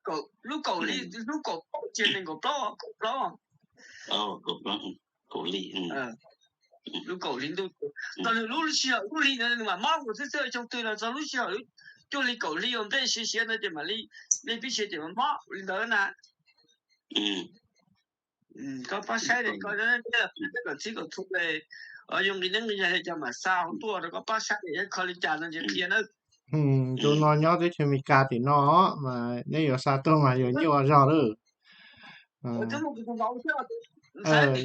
Lub kaum li, lub kaum plaub ces nees nkaum plaub, kaum plaub. Lub kaum li ntuj, tau nws lub sij hawm lub hli ntawd nws mam mob ua xwb xwb, xyoo twg los txog lub sij hawm cuaj hli kaum hli uas nplej siav siav ntawd ces mam li, nplej pib siav ces mam mob li ntawd na. Koj pab saib koj, kom txhib kom txhua le, yuav nqi neeb nqi yaig li cas mam xa hauv tuaj rau koj pab saib, kho li cas no ces qhia nawb. Tus no nyob teb chaws Amelikas tim no mas neb yuav xa tuaj mas yuav nyuaj zog lawm.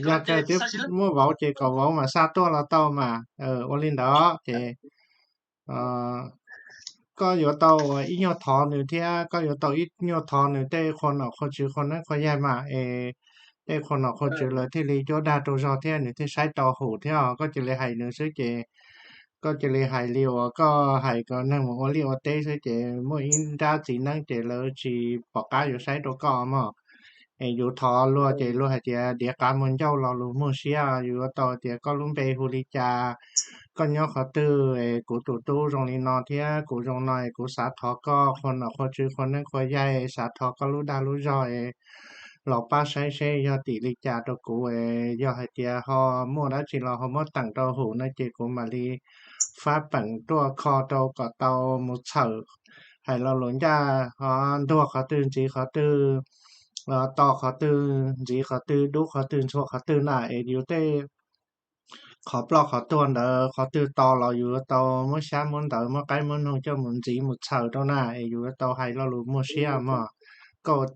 Yog tias twb muaj vauv ces kom vauv mas xa tuaj los tau mas. Ua li ntawd ces koj yuav tau ib nyuag thov nws thiab koj yuav tau ib nyuag thov nws tej qhua nom qhua tswv qhua neeb qhua yaig mas es tej qhua nom qhua tswv lawv thiaj li cuab dag rau zog thiab nws thiaj saib tau hum thiab. Koj cia li hais nws xwb ces koj cia li hais li uas koj hais kom neeg mus ua liaj ua teb xwb ces muaj ib nrab txiv neeb ces lawv tsis pom qab yuav saib rau koj mog. Es yus thov luag ces luag hais tias diav qav muag ncauj lo lus muag siab, yus yuav tau tias koj lub npe hu li cas, koj nyob qhov twg, es kuv tus tub zoo li no thiab kuv zoo no es kuv xav thov koj qhua nom qhua tswv qhua neeb qhua yaig, xav thov koj lub dag lub zog es los pab saib seb yog tim li cas rau kuv es yog hais tias ho muaj dab tsi los ho muab teem rau hum no ces kuv mam li fab peem tuaj kho rau kom tau mus txhawm, hais lo lus ncaj ho ntuag qhov twg ntxiv qhov twg, to qhov twg ntxiv qhov twg, dub qhov twg ntxhua qhov twg na es yus tej qhov ploj qhov tuag ntawd qhov twg to los yus yuav tau muab xyab muab ntawv muab qaib muab noog coj mus ntxiv mus txhawm rau na es yus yuav tau hais lo lus muag siab mog. Koj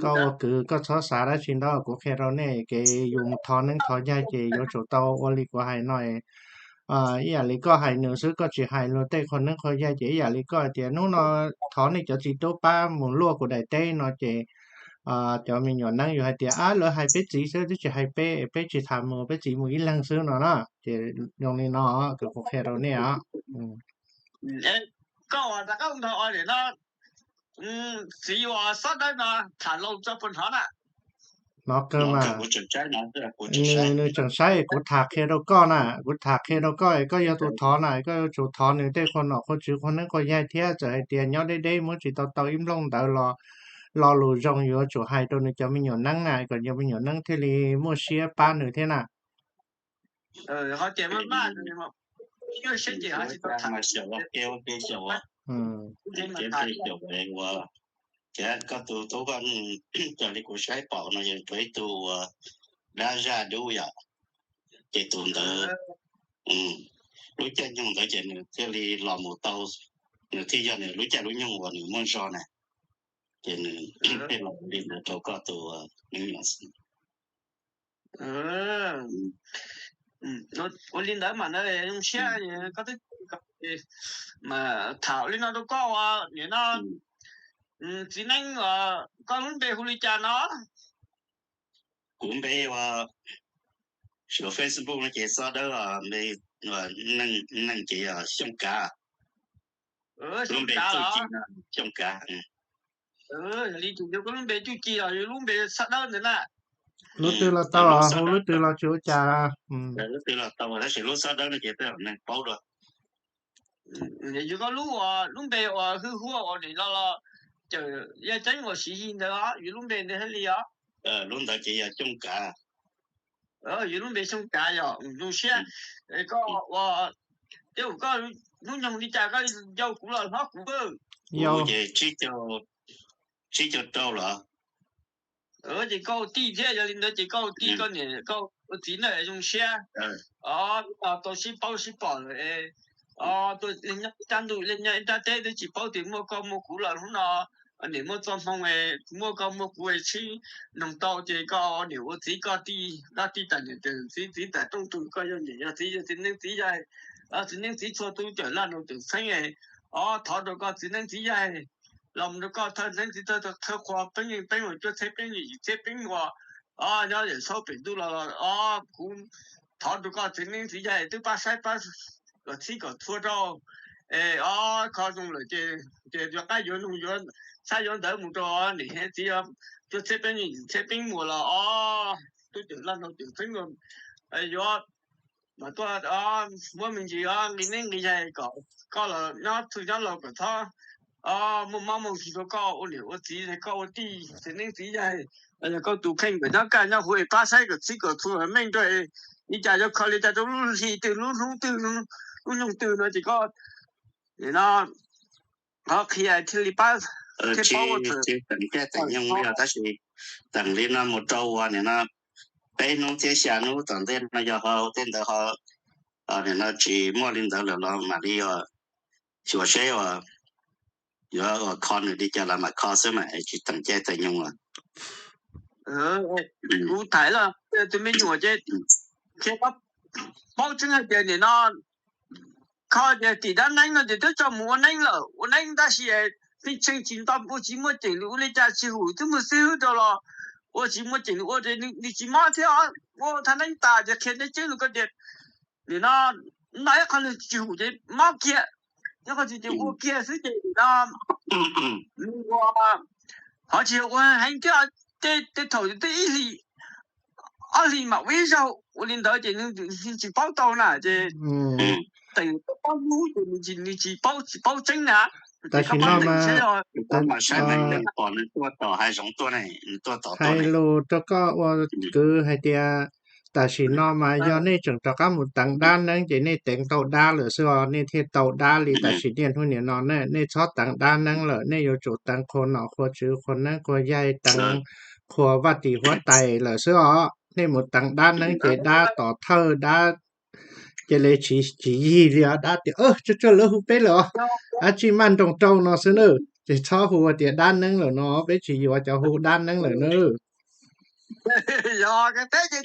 ua kwv koj txhob xav dab tsi ntau, kuv qhia rau nej kev yus mus thov neeb thov yaig ces yuav tsum tau ua li kuv hais no. Ib yam li koj hais nws xwb, koj tsis hais luag tej qhua neeb qhua yaig ces ib yam li koj hais tias hnub no thov nej cov txiv tub pab mus luaj kuv daim teb no ces cov me nyuam neeb yuav hais tias ab lawv hais peb txiv xwb twb tsis hais peb, peb tsis tham mus, peb txiv mus ib leeg xwb no na. Ces zoo li no kuv qhia rau nej os. Koj uas rov qab ntawd os, nim no txiv uas xob dawb no tham los tso puas hnov na? Hnov kawg mas. Nws tseem saib, kuv tham qhia rau koj na, kuv tham qhia rau koj es koj yog tus thov na, koj yuav tsum thov nws tej qhua nom qhua tswv qhua neeb qhua yaig thiab txawm hais tias nyob deb deb muab tsis tau tau ib nplooj ntawv los lo lus zoo yuav tsum hais rau nws cov me nyuam neeb na kom cov me nyuam neeb thiaj li muaj siab pab nws thiab na. Ces koj tus tub koj raws li kuv saib pom no yog ib tug uas dab zaj dub yom. Ces tus ntawd lub caij nyoog ntawd ces nws thiaj li los mus tau, nws thiaj yog nws lub caij lub nyoog uas nws muaj zog na. Ces nws thiaj los li ntawd rau koj tus me nyuam xwb. Ua li ntawd mas na zoo siab, koj twb mas tham li no rau koj uas nim no txiv neeb, koj lub npe hu li cas no? Kuv npe uas suav Facebook no ces xob dawb, npe neej ces yog Xyooj Kav. Lub npe txuj ci no Xyooj Kav. Yog li ces yog koj lub npe txuj ci los yog lub npe xob dawb ntawd na. Lub twg los tau, hu lub twg los tsis ua cas. Lub twg los tau tab sis lub xob dawb no ces tej neeg paub dua. Yog koj lub, lub npe uas hwj huaj uas nim no los cawm yaj ceeb uas siv yig ntawd os, yog lub npe ntawd thiaj li os. Lub ntawd ces yog Xyooj Kav. Yog lub npe Xyooj Kav yog zoo siab. Koj ua, koj hnub nyoog li cas koj yau kuv los hlob kuv? Yau ces tsib caug rau los. Ces koj ua tij thiab, yog li ntawd ces koj ua tij koj niam koj ua txiv na zoo siab. Tau sib paub sib pom lawm, tuaj nyob ib rab ntuj nyob ib rab teb twb tsis paub tias muaj koj muaj kuv los hnub no niam muaj txoj hmoo, muaj koj muaj kuv sib noog tau ces koj niam ua txiv koj tij, koj tij tam niam tam txiv, txiv tam rooj tug, koj yog niam yog txiv yog txiv neeb txiv yaig, txiv neeb txiv txhua tus cawm laj nraug cawm txheeb. Os, thov rau koj txiv neeb txiv yaig los mus rau koj thawj neeb txiv thawj qhua peeb yeej peeb uas cuaj txhiab peeb yim txhiab peeb uas, os, nyob yawm saub pem ntuj los os, kuv thov rau koj txiv neeb txiv yaig twb pab saib pab kom txhib kom txhua rau. Es os, kho zoo lawm ces, ces yuav qab yuav noog yuav xab yuav ntawv mus rau niam txiv cuaj txhiab peeb yim txhiab peeb uas los os, tub cawm laj nraug cawm txheeb yuav mam tuaj muab me ntsis nqi neeb nqi yaig kom koj los nyob txhua nyob laus kom txhob muaj mob muaj nkeeg rau koj ua niam ua txiv, koj ua tij txiv neeb txiv yaig, los yog koj tus kheej kom nyob kaj nyob huv es pab saib kom txhib kom txhua meej rau, li cas yuav kho li cas rau lub hli twg lub hnub twg lub nyoog twg no ces koj no qhov qhia thiaj li pab thiaj paub ua txawm. Tsis teem caij teem nyoog li os, tab sis teem li no mus rau uas nim no peb hnub thiab xya hnub tom ntej no yog ho tej ntawd ho nim no tsis muaj li ntawd lawm los mam li xyuas seb uas yuav ua kho nws li cas los mam kho xwb mas tsis teem caij teem nyoog os. Kuv tham los tus me nyuam ces qhia paub tseeb hais tias nim no kho tias tim dab neeb no ces twb tso mus ua neeb lawm, ua neeb tab sis pheej tshee tsis nto ua tsis muaj ceem li ua li cas tsis hum twb muaj xib hwb rau los ua tsis muaj ceem li ua ces nws tsis mob thiab, ua thaj neeb tas ces qhia neb tseeb rau koj tias nim no noj ib qho nws tsis hum ces mob kiag, ib qho tsis ces ua kiag xwb ces nim no nws ua qhov tsis ua heev thiab, tej thaum twb ib hlis ob hlis mam ua ib zaug ua li ntawd ces nws tsis paub tau na ces teem paub lub ces nws tsis paub, tsis paub tseeb na. Tam sim no mas pom nws tuaj tom hav zoov tuaj, nws tuaj tom hais lus rau koj ua kwv hais tias tam sim no mas yog nej tseem rov qab mus teev dab neeb ces nej teev tau dab lawm xwb os, nej thiaj tau dab li tam sim niaj hnub nim no na. Nej txhob teev dab neeb lawm, nej yuav tsum teev qhua nom qhua tswv qhua neeb qhua yaig, teev qhua vaj tim huab tais lawm xwb os. Nej mus teev dab neeb ces dab tom thawj dab cia li tsis yig li os, dab tias tsuag tsuag lawv hu peb lawm os, dab tsi maj nroos rau no xwb na. Ces txhob hu tias dab neeb lawm no, peb tsis yuav cov hu dab neeb lawm na. Yog peb ces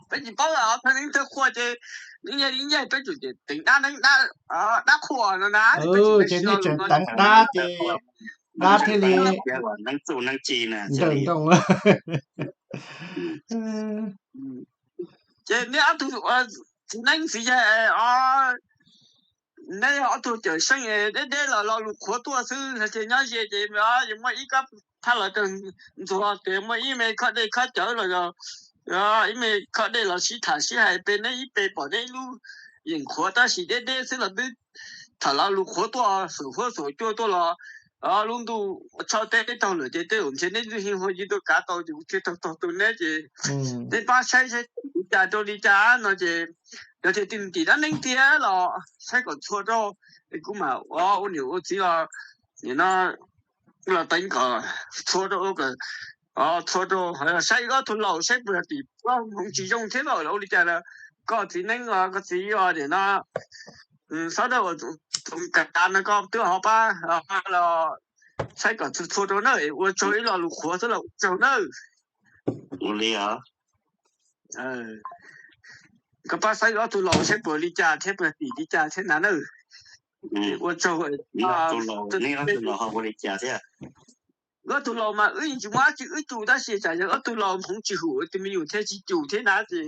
peb tsis paub thaj neeb thawj qhua ces ib yam peb tsum teev dab neeb dab qhua no na. Ces nej tseem teev dab ces dab thiaj li neeb txuj neeb ci na ntawm ntoo. Ces neb ob tug txiv neeb txiv yaig, neb ob tug cawm seej deb deb los lo lus qhuav tuaj xwb, ces nyob ze ces yuav muaj ib kob thaj los ntxuag tias muaj ib me khob dej khob cawv los yog ib me khob dej los sib tham sib hais pe neb ib pe pom neb ib lub yeem qhuav tab sis deb deb xwb los twb tham lo lus qhuav tuaj xum huab xum cua tuaj los lub ntuj tshaj teb taug lawm ces tej zaum ntshe neb lub hia hua yeej tuaj kav tau ces kuv thiaj taug taug tau neb ces neb pab saib saib li cas rau li cas no ces yog tias tim dab neeb tiag los saib kom txhua rau, es kuv mam ua ua niam ua txiv los nim no los teev kom txhua rau, txhua rau saib ob tug laus saib puas yog tim hmoov tsis zoo thiab los ua li cas los koj txiv neeb koj txiv nim no xob dawb ua kav no koj twb ho pab los saib kom txhua rau na, ua tsaug ib lo lus qhuav xwb los ua tsaug nawb. Ua li os. Koj pab saib ob tug laus saib puas li cas thiab puas yog tim li cas thiab na nawb. Ua tsaug. Neb ob tug laus ho ua li cas thiab? Ob tug laus mas wb yeej tsis muaj dab tsi wb tsum tab sis tsam yog ob tug laus hmoov tsis hum tus me nyuam thiaj tsis tsum thiab na ces